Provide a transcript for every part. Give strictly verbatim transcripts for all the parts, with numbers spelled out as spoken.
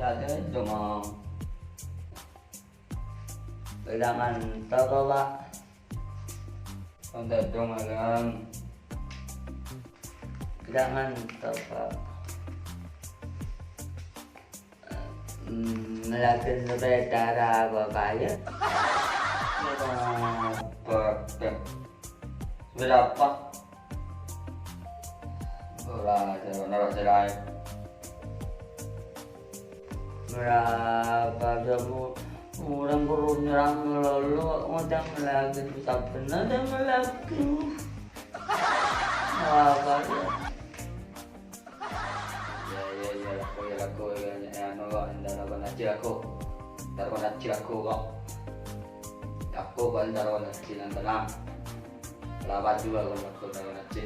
Ada dong. Bilangan apa, Pak? Ada dong, Alang. Bilangan apa? Hmm, ngalaghâ sepèda ra apa, Pak, ya? Sepèda apa? Sepèda apa? Ora, ora, ora, ora. Ora, apa, kamu orang perlu nyerang melulu, udah ngalaghâ susah bener, udah ngalaghâ. Apa, ya? Ya, ya, ya, lako, ya, lako, ya, ya, anu, kok, entar aku ngaji, lako. Entar aku ngaji, lako, kok. Lako, kok, entar aku ngaji, nang tenang. Lapar juga, kok, lako, entar aku ngaji.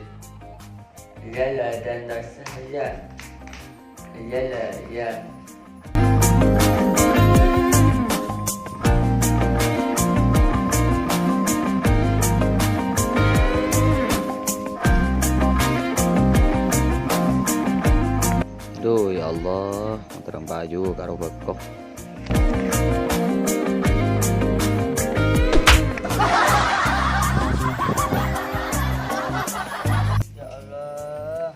Iya, lah, dan tak saya. Iya, lah, iya. Duh, ya Allah, motor payu karo beko. Ya Allah.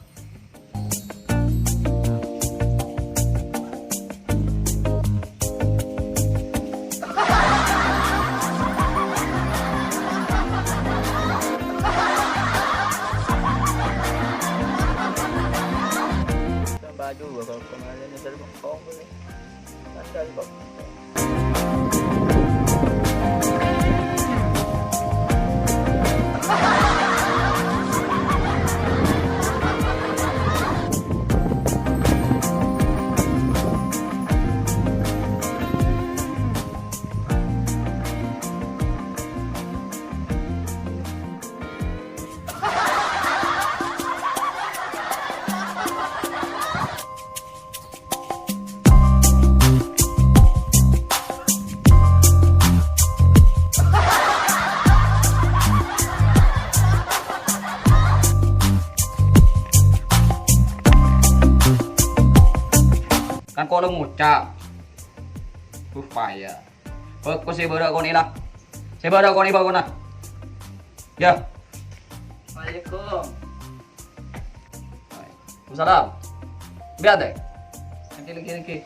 Baju gua kalau kemarin nyesel bengkong gue. Nyesel bengkong. Kan kolo ngucap. Upaya. Beko sè bârâ' konè la. Sè bârâ' konè bâkona. Ya. Waalaikum. Waalaikumsalam. Biar deh. Lagi, lagi, lagi.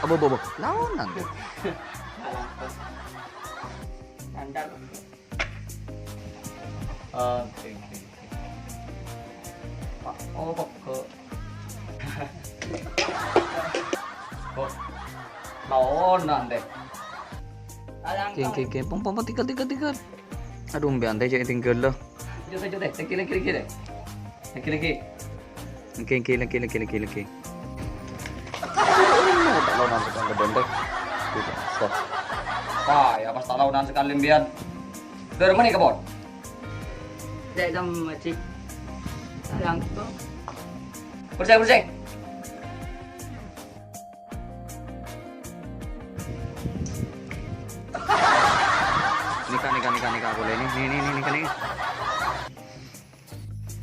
Abo, abo, abo. Lawan nanti. Mantap. Oke, oke, oke. Pak, oh, kok ke-, kok lawan nanti. King, king, king. Pong, pong, pong, tinggal, tinggal, tinggal. Aduh, mbak, antai cek tinggal loh. Lanjut, lanjut, deh. Lagi, lagi, lagi, deh. Lagi, lagi. Lagi, lagi, lagi, lagi, lagi, lagi. Aduh, tak lawan nanti kan gedon, deh. Gitu. Stop. Wah, ya pas tak lawan sekali, mbiyan. Dari mana, Kebon? Dari dalam masjid. Langsung. Bersih, bersih. Nèka, nèka, nèka, nèka, boleh nih, nih, nih, nih, nèka, nih.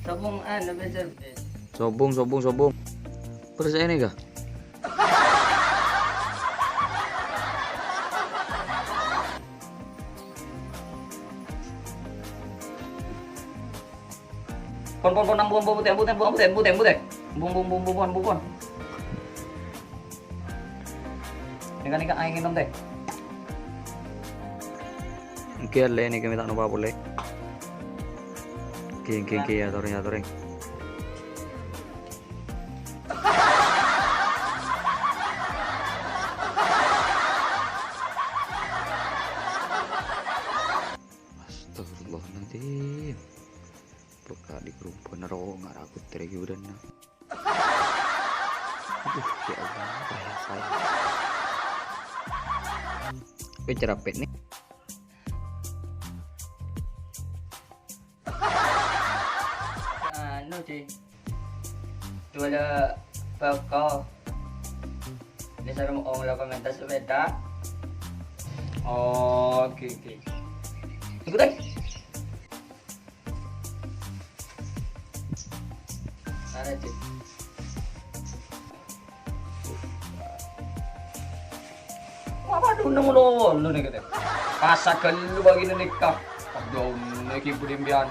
Sobung, anu, beser, beser. Sobung, sobung, sobung. Percaya nih, kah? Pon, pon, pon, ampun, ampun, putih, putih, putih, putih, putih. Ampun, ampun, ampun, ampun, ampun, pon. Nèka, nèka, aèng ngènom, tèh. Èngghi, lè, nèka mènta nopa polè. Èngghi, èngghi, èngghi, ator, ator. Astagfirullahaladzim. Pekka' di kerumpan ro ngara aku tere ki udan na. Aduh, ya Allah, payah, payah. Weh, cerapet nih. Anu, Ci. Dua la bako. Ini sarung ong la komentar sepeda. Oke, oke. Ikutan. Mana, Ci? Apa dulu ngono nèka tè? Pas ghâllu bâghi nèka. Aduh, nèka ibu dimbian.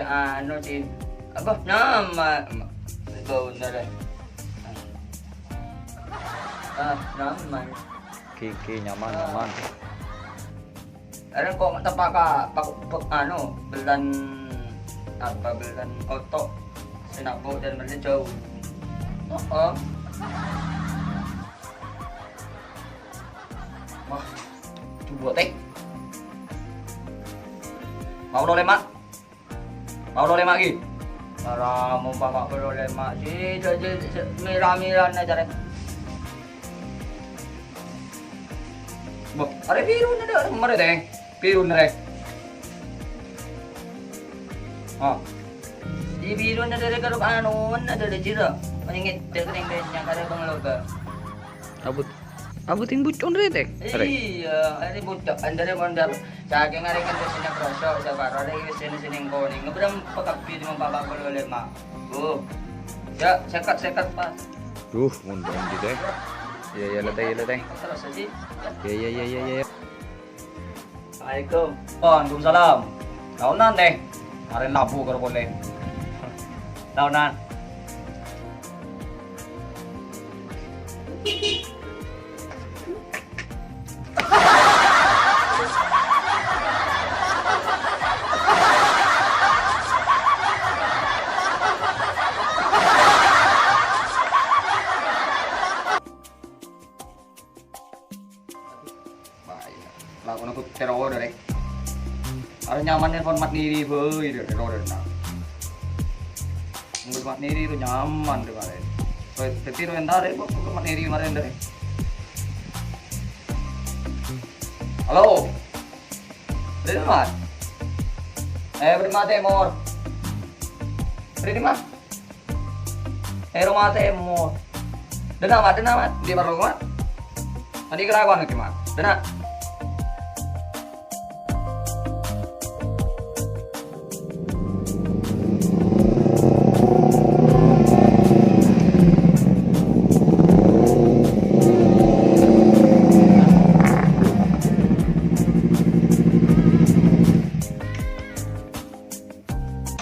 Anu, Cin. Apa nama? Bau nara. Ah, nama. Oke, oke, nyaman, nyaman. Arèya kok tepa' ka, pa-, pa-, anu, bellân apa, bellân oto', sè nabok dan bellân jauh. Oh, oh. Wah, coba teh. Mau lo lemak? Mau lo lemak ki? Ora, mau bapak lo lemak sih, jadi mira-mira aja deh. Wah, ada biru nih, ada kemarin deh. Pirun rè? Oh. Di pirun ada rè karo anu, ada rè jiro. Paling ngedek neng kenya kare bang loba. Abut, abut yang bucon rè teh? Rè. Iya, ini bucon. Andare mondar. Saking hari kan kesini kerosok, sabar. Ada yang sini sini koning. Ngebrang pekapi cuma bapak kalau lima. Oh. Ya, sekat-sekat, Pak. Duh, ngundang gitu ya. Ya, ya, leteh, ya, leteh. Terus aja. Ya, ya, ya, ya, ya. Assalamualaikum. Waalaikumsalam. Taonan deh. Kemarin labu karo polè. Taonan. Bahaya. Lakona ku teror deh. Harus nyaman nelpon Mat Niri, boy, deh, teror deh, nah. Menurut Mat Niri itu nyaman deh, kemarin. Boy, jadi itu entar deh, kok Mat Niri kemarin deh. Halo. Dari mana? Eh, dari mana, Temor? Dari mana? È roma tèmor. Dâna, Mat, dâna, Mat. Dhi' parlo, Mat. Andi' kalakowan ghi, Mat. Dâna.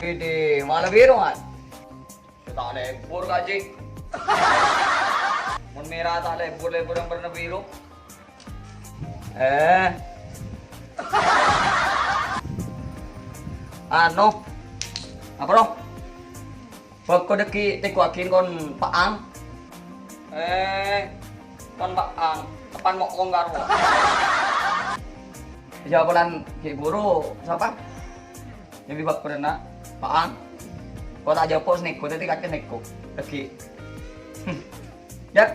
Ede, mala biro, Mat. Ta' lebur, Kaji. Mon mèra ta' lebur, lebur yang warna biru. Eh. Anu. Apa, Bro? Bâko dâgghi' tèkoaghin kon pa'ang. Eh, kon pa'ang. Kapan mo' kong karo. Ya, bulan ghi' buru, sapa? Nyambi bâko dâna, pa'ang. Ko ta' jâpo' sneko, dâddhi kacè sneko. Lagi. Hmm. Ya.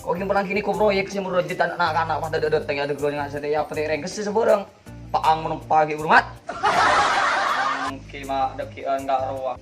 Ko ghi' pulang gini ko proyek sè murjit ana'-ana' padâ dâ-, dâteng ya, dâ-, dâ-, dâ-, apa tè rèngkes sè sabârâng. Pa'ang menempa ghi' buru, Mat. Mungkin ma' dâgghi'ân ka' rowa.